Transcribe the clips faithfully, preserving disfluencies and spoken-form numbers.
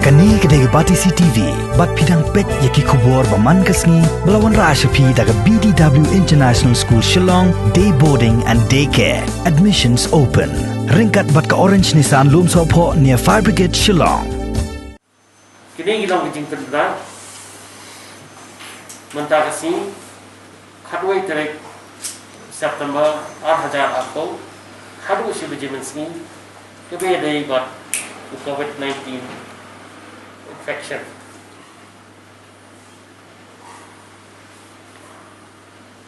Kane ka dei ka Batesi T V, bad phi dang peit ïa ki khubor ba man ka sngi, ba la wanrah sha phi da ka B D W International School Shillong, Day Boarding and Day Care. Admissions open. Ryngkat bad ka Orange Nissan Lumsohphoh near Fire Brigade Shillong. Kine ki long ki jingpynbna mynta ka sngi, khatwei tarik September ar hajar arphew, haduh shi baje mynsngi, kaba ïadei bad u COVID nineteen infection.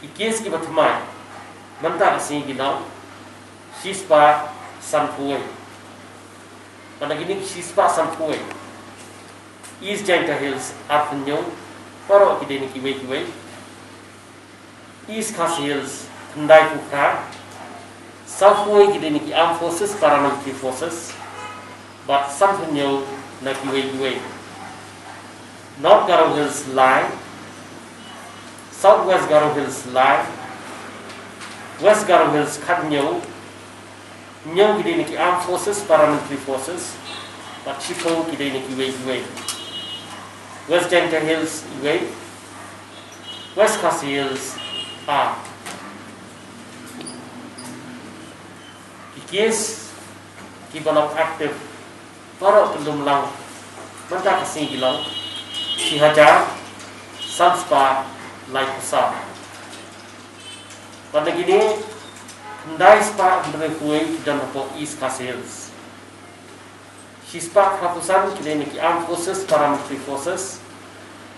Ki case kiba thymmai mynta ka sngi ki long shispah sanphew wei. Bad na kine ki shispah sanphew wei, East Jaintia Hills arphew hynñiew, baroh ki dei na kiwei kiwei. East Khasi Hills khyndai phew phra, sawphew wei ki dei na ki Armed Forces, Paramilitary Forces, bad sanphew hynñiew na kiwei kiwei. North Garo Hills lai, South West Garo Hills lai, West Garo Hills khathynñiew, hynñiew ki dei na ki Armed Forces, Paramilitary Forces, bad shiphew ki dei na kiwei kiwei. West Jaintia Hills iwei, West Khasi Hills ar. Ki case kiba long active baroh kyllum lang mynta ka sngi ki long shi hajar san spah laiphew saw. Bad na kine, khyndai spah hynriewphew wei ki don hapoh East Khasi Hills. Shispah phraphew san ki dei na ki Armed Forces, Paramilitary Forces,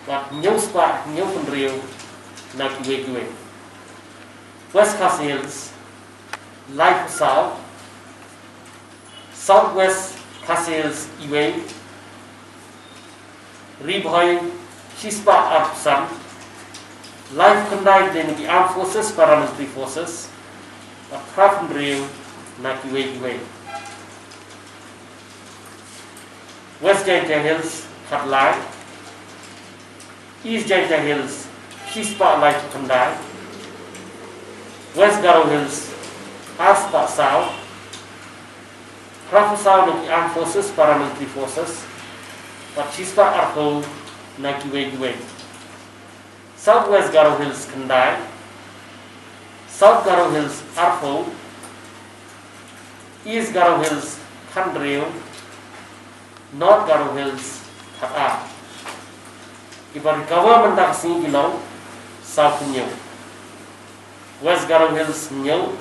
bad hynñiew spah hynñiewphew hynriew na kiwei kiwei. West Khasi Hills laiphew saw, South West Khasi Hills iwei, Ri Bhoi shispah arphew san, laiphew khyndai ki dei na ki Armed Forces, Paramilitary Forces, bad phraphew hynriew na kiwei kiwei. West Jaintia Hills khatlai, East Jaintia Hills shispah laiphew khyndai, West Garo Hills arspah saw, phraphew saw na ki Armed Forces, Paramilitary Forces, bad shispah arphew na kiwei kiwei. South West Garo Hills khyndai, South Garo Hills arphew, East Garo Hills khathynriew, North Garo Hills khatar. Kiba recover mynta ka sngi ki long sawphew hynñiew. West Garo Hills hynñiew,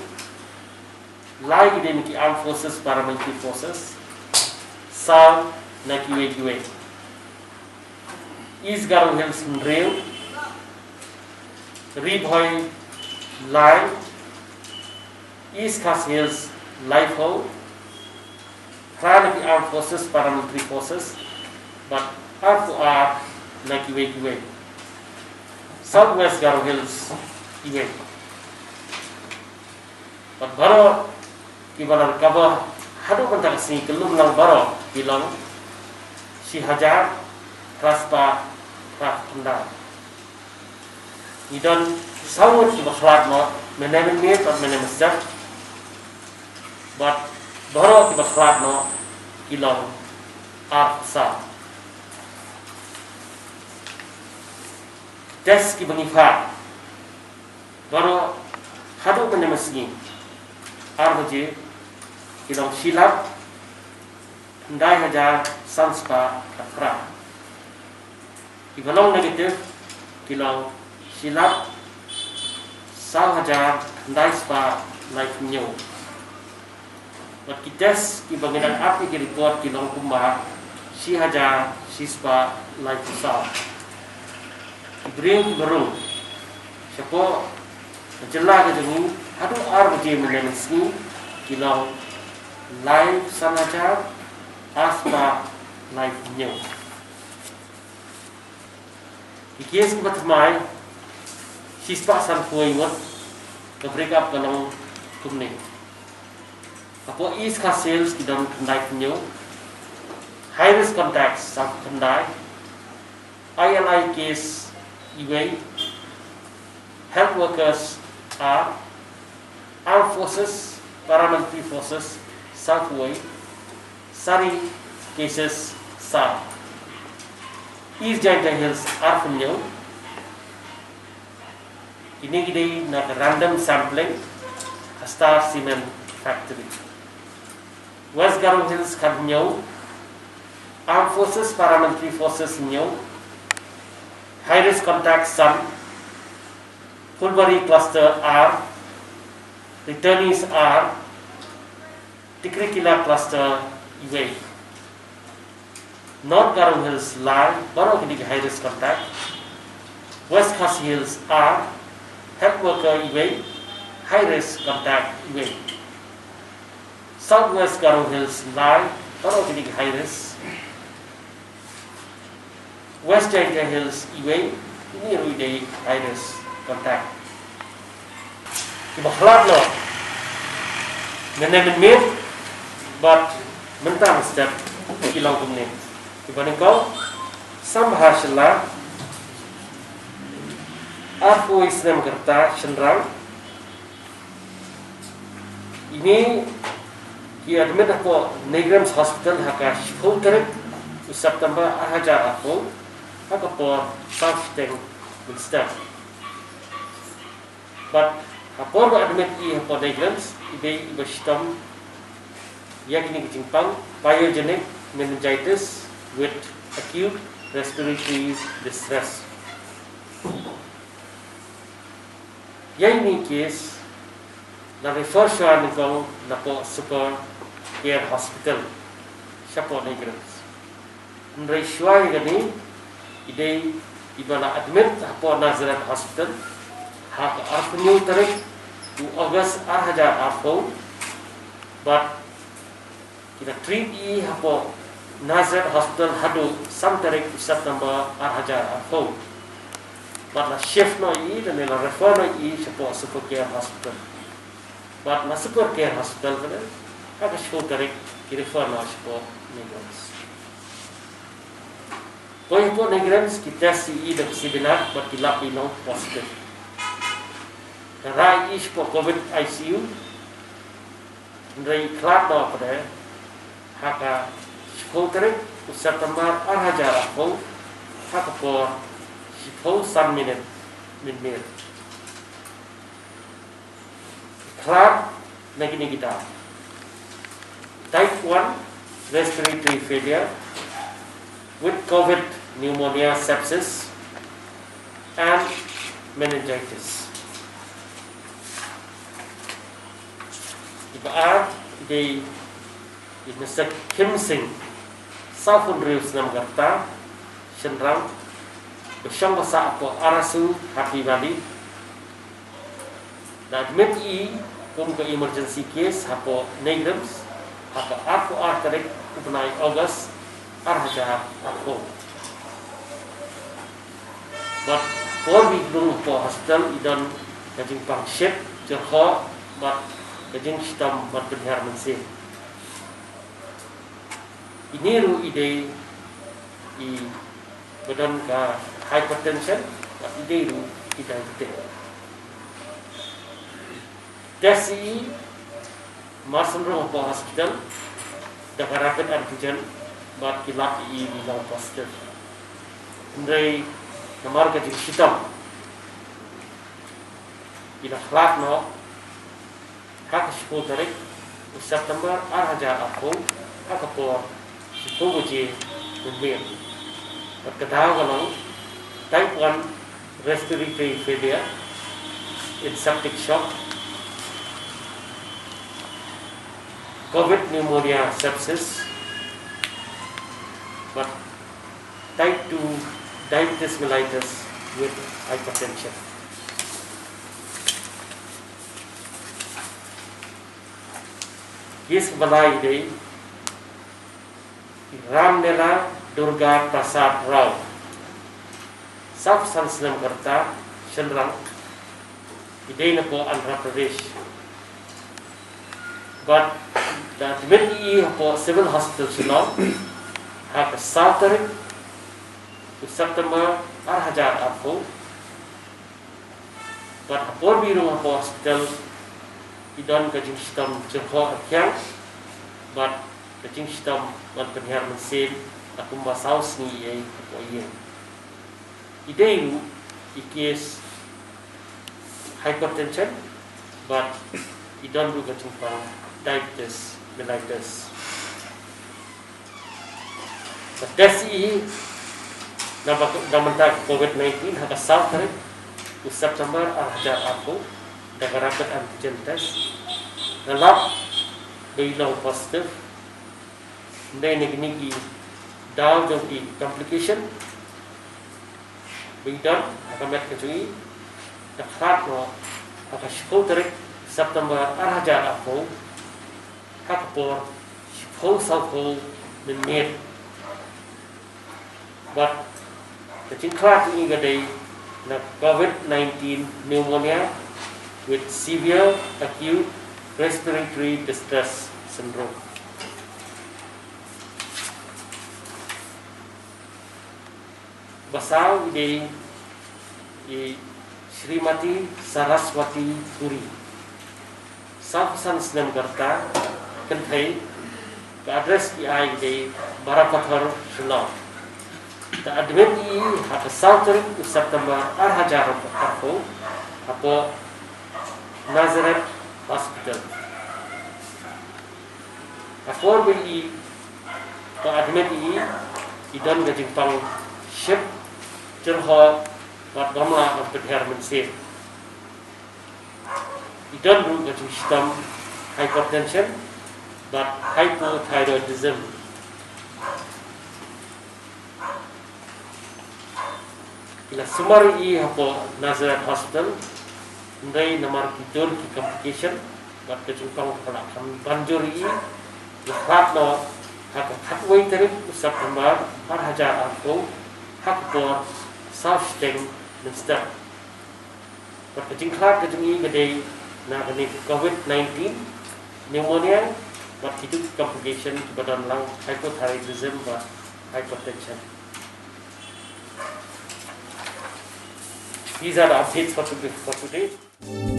lai ki dei na ki Armed Forces, Paramilitary Forces, saw na kiwei kiwei. East Garo Hills hynriew, Ri Bhoi lai, East Khasi Hills laiphew, phra na ki Armed Forces, Paramilitary Forces, bad arphew ar na kiwei kiwei. South West Garo Hills iwei. Bad baroh kiba la recover haduh mynta ka sngi kyllum lang baroh ki long shi hajar phra spah phra khyndai. Ngi don saw ngut kiba khlad noh, mynne mynmiet bad mynne mynstep. Bad baroh kiba khlad noh ki long arphew saw. Test kiba ngi phah baroh haduh mynne mynsngi ar baje ki long shi lak khyndai hajar san spah khatphra. Kiba long negative ki long shi lak saw hajar khyndai spah laiphew hynñiew. Bad ki test kiba ngi dang ap ïa ki report ki long kumba shi hajar shi spah laiphew saw. Ki briew kiba rung shapoh ka jylla ka jong ngi haduh ar baje mynne mynsngi ki long laiphew san hajar ar spah laiphew hynñiew. Ki case kiba thymmai shi spah sanphew wei ngut. Ka break up ka long kumne. Hapoh East Khasi Hills ki don khyndai phew hynñiew. High risk contacts sawphew khyndai. I L I case iwei. Health workers ar. Armed Forces, Paramilitary Forces sawphew wei. Sari cases saw. East Jaintia Hills arphew hynñiew. Kine ki dei na ka random sampling ha Star Cement Factory. West Garo Hills khathynñiew. Armed Forces, Paramilitary Forces hynñiew. High risk contact san. Phulbari cluster ar. Returnees ar. Tikrikilla cluster iwei. North Garo Hills lai, baroh kine ki high risk contact. West Khasi Hills ar, health worker iwei, high risk contact iwei. South West Garo Hills lai, baroh kine ki high risk. West Jaintia Hills iwei, kine ruh i dei high risk contact. Kiba khlad noh mynne mynmiet bad mynta mynstep ki long kumne. Kiba nyngkong, Sambha Shylla, arphew snem ka rta, shynrang. Ine ki admit hapoh NEIGRIHMS Hospital ha ka shiphew tarik u September ar hajar arphew, ha ka por saw shiteng mynstep. Bad ha por ba admit i hapoh NEIGRIHMS, i dei iba shitom ïa kine ki jingpang: pyogenic meningitis with acute respiratory distress. Ïa ine i case la refer shuwa nyngkong napoh Super Care Hospital shapoh NEIGRIHMS. Hynrei shuwa ïa kane, i dei iba la admit hapoh Nazareth Hospital ha ka arphew hynñiew tarik u August ar hajar arphew, bad ki la treat ïa i hapoh Nazareth Hospital haduh san tarik u September ar hajar arphew. Bad la shift noh ïa i, lane la refer noh ïa i shapoh Super Care Hospital. Bad na Super Care Hospital pat, ha ka shiphew tarik ki refer noh shapoh NEIGRIHMS. Poi hapoh NEIGRIHMS ki test ïa i da ka C B nat bad ki lap i long positive. Ka rah ïa i shapoh Covid I C U. Hynrei i khlad noh pat ha ka shiphew tarik u September ar hajar arphew, ha ka por shiphew san minit mynmiet. I khlad na kine ki daw: type one respiratory failure with Covid pneumonia sepsis and meningitis. Iba ar i dei i Mister Kim Singh, sawphew hynriew snem ka rta, shynrang, ba shong ba sah hapoh R S U Happy Valley. La admit ïa i kum ka emergency case hapoh NEIGRIHMS ha ka arphew ar tarik u bnai August ar hajar arphew. Bad por ba i rung hapoh hospital i don ka jingpang shit, jyrhoh bad ka jingshitom ban pynhiar mynsiem. Ine ruh i dei iba don ka hypertension bad i dei ruh i diabetic. Test ïa i mar shen rung hapoh hospital da ka rapid antigen bad ki lap ïa i ba i long positive. Hynrei namar ka jingshitom i la khlad noh ha ka shiphew tarik u September ar hajar arphew ha ka por shiphew baje mynmiet. Bad ka daw ka long type one respiratory failure in septic shock, Covid pneumonia sepsis, bad type two diabetes mellitus with hypertension. Case ba lai i dei i Ramnela Durga Prasad Rao, sawphew san snem ka rta, shynrang, i dei napoh Andhra Pradesh. Bad la admit ïa i hapoh Civil Hospital Shillong ha ka saw tarik u September ar hajar arphew. Bad ha por ba i rung hapoh hospital i don ka jingshitom jyrhoh rkhiang bad ka jingshitom ban pynhiar mynsiem la kumba saw sngi ei hapoh ïing. I dei ruh i case hypertension bad i don ruh ka jingpang diabetes mellitus. Ka test i na ba na bynta ka COVID nineteen ha ka saw tarik u September ar hajar arphew da ka rapid antigen test. Nga lap ba i long positive. Hynrei na kine ki daw jong ki complication ba i don ha ka met ka jong i, da khlad noh ha ka shiphew tarik September ar hajar arphew ha ka por shiphew sawphew minit. Bad ka jingkhlad jong i ka dei na COVID nineteen pneumonia with severe acute respiratory distress syndrome. Ba saw i dei i Srimati Saraswati Puri, sawphew san snem ka rta, kynthei. Ka address i ai i dei Barapathar, Shillong. Te admit i ha ka saw tarik u September ar hajar arphew hapoh Nazareth Hospital. Ha ka por ba i, ba admit i, i don ka jingpang ship, jyrhoh bad bym lah ban pynher mynsiem. I don ruh ka jingshitom hypertension bad hypothyroidism. Ki la sumar ïa i hapoh Nazareth Hospital, hynrei namar ki don ki complication bad ka jingpang ka la kham ban jur ïa i, la khlad noh ha ka khatwei tarik u September ar hajar arphew ha ka por saw shiteng mynstep. Bad ka jingkhlad ka jong i ka dei na kane ka COVID nineteen, pneumonia bad kito ki complication kiba don lang, hypothyroidism bad hypertension. These are the updates for today. For today.